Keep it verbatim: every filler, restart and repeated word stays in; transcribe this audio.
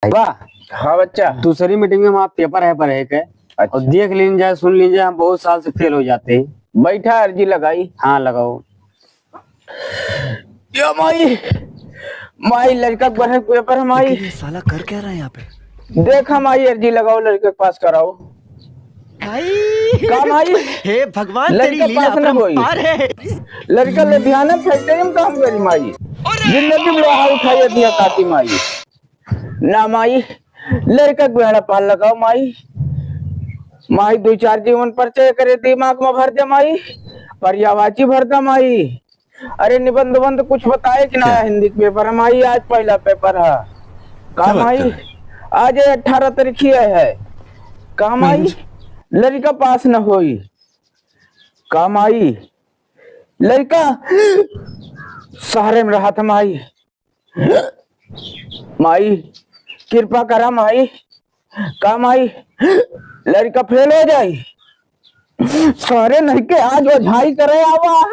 वाह। हाँ बच्चा। दूसरी मीटिंग में हमारा पेपर है पढ़े के। अच्छा। और देख लीन जाए, सुन लीन जाए, हम बहुत साल से फेल हो जाते हैं। बैठा, अर्जी लगाई। हाँ, लगाओ। यो माई, माई, लड़का के बढ़े के पेपर है माई। लेकिन ये साला कर क्या रहा है यहाँ पे? देखा माई, अर्जी लगाओ, लड़का के पास कराओ। भाई। का माई? हे भगवान, तेरी लड़का लीला पास न होई। अपरंपार है। लड़का लुधियाना फैक्ट्री में काम करी माई। जिंदगी में लोहा उठाई दिया काटी माई। ना माई, लड़का के बेड़ा पार लगाओ माई। माई, दो चार जीवन परिचय करे दिमाग में भर दे माई, पर्यायवाची भर दे माई। अरे निबंध उबंध कुछ बताए कि ना? क्या? हिंदी के पेपर है माई, आज पहला पेपर है। का क्या बात माई? कर रहे? आज ये अठारह तारीख ही है। का माई? हम्म। लड़का पास न होई। का माई? लड़का शहरे में रहत माई। माई, कृपा करा माई। का माई, लड़का फेल हो जाई? सारे नहीं के आज ओझाई करे आवा।